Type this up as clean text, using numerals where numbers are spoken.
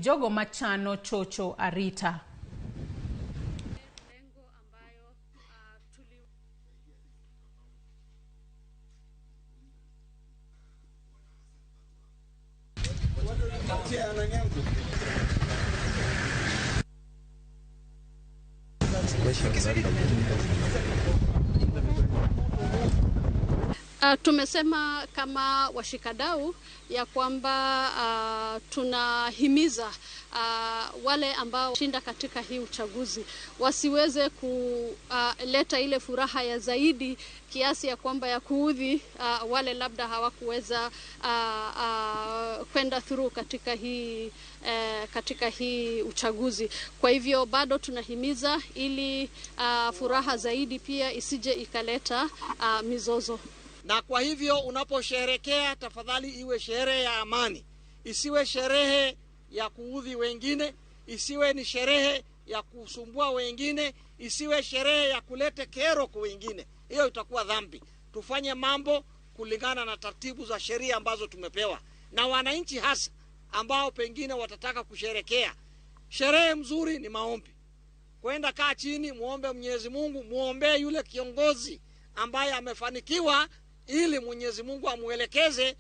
Jogo machano chocho arita. Tumesema kama washikadau ya kwamba tunahimiza wale ambao shinda katika hii uchaguzi wasiweze kuleta ile furaha ya zaidi kiasi ya kwamba ya kuudhi wale labda hawakuweza kwenda through katika hii uchaguzi. Kwa hivyo bado tunahimiza ili furaha zaidi pia isije ikaleta mizozo. Na kwa hivyo unaposherekea, tafadhali iwe sherehe ya amani, isiwe sherehe ya kuudhi wengine, isiwe ni sherehe ya kusumbua wengine, isiwe sherehe ya kuleta kero kwa wengine. Hiyo itakuwa dhambi. Tufanye mambo kulingana na taratibu za sheria ambazo tumepewa, na wananchi hasa ambao pengine watataka kusherekea. Sherehe mzuri ni maombi, kwenda kaa chini, muombe Mwenyezi Mungu, muombee yule kiongozi ambaye amefanikiwa ili Mwenyezi Mungu amuelekeze.